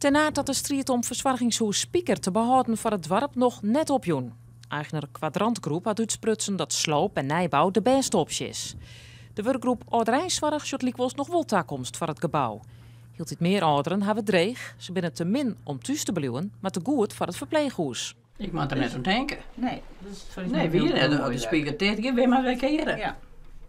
Ternaard hat de striid om fersoargingshûs Spiker te behâlden foar it doarp noch net opjûn. Eigner Kwadrant Groep hat útsprutsen dat sloop en nijbou de bêste opsje is. De wurkgroep Âldereinsoarch sjocht lykwols noch wol takomst foar it gebou. Hieltyd mear âlderen hawwe it dreech. Se binne te min om thús te bliuwen, mar te goed foar it ferpleechhûs. Ik moat der net oan tinke. Nee, dat is foar ús Nee, net wie hiel net. De muoilik. Spiker ticht giet, wy moatte wer keare. Ja.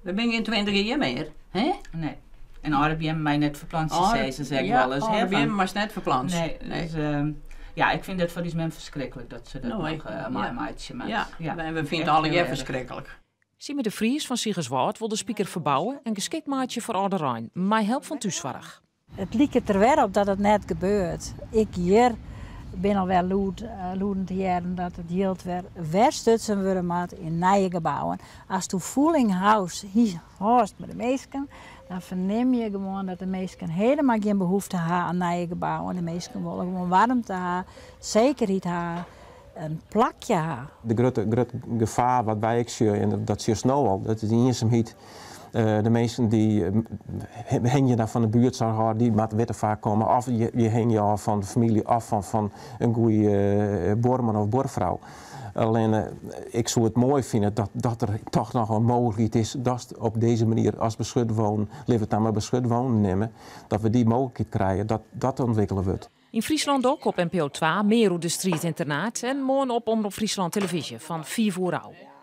We binne gjin 20 jier mear, hè? Nee. En âlde beammen mei net ferplantsje, sizze se ek ja, wolris. âlde Hè, van- beammen moatst net ferplantsje. Nee, dus, ja, ik fyn dat foar ús mem ferskriklik dat se dat No, noch meimeitsje moat. Ja, Ja, en we fine it echt allegear hiel erch. ferskriklik. Sieme de Vries fan Sigerswâld wol de Spiker ferbouwe en geskikt meitsje foar âlderein, mei help fan thússoarch. It liket der wer op dat it net gebeurt. Ek hjir bin alwer lûden te hearren dat it jild wer werstutsen wurde moat yn nije gebouwen. Asto fûling hâldst mei de minsken, dan fernim je gewoan dat de minsken helemaal gjin behoefte ha oan nije gebouwen. De minsken wolle gewoan waarmte ha, sekerheid ha, in plakje ha. De grutte grut gefaar wat wy ek sjogge, en dat sjochst no al, dat is de iensumheid. De minsken dy hingje dan fan de buertsoarch ôf, dy moatte witte faak komme. Of je hingje ôf fan de famylje of fan in goede buorman of buorfrou. Allinne, ik soe it moai fine dat der toch noch in mooglikheid is datst op dizze manier as beschut wonen, lit it dan mar beschut wonen nimme, dat we dy mooglikheid krije dat dat ûntwikkele wurdt. Yn Fryslân Dok op NPO 2 mear oer de striid yn Ternaard en moarn op Omrop Fryslân Televyzje fan 5 oere ôf.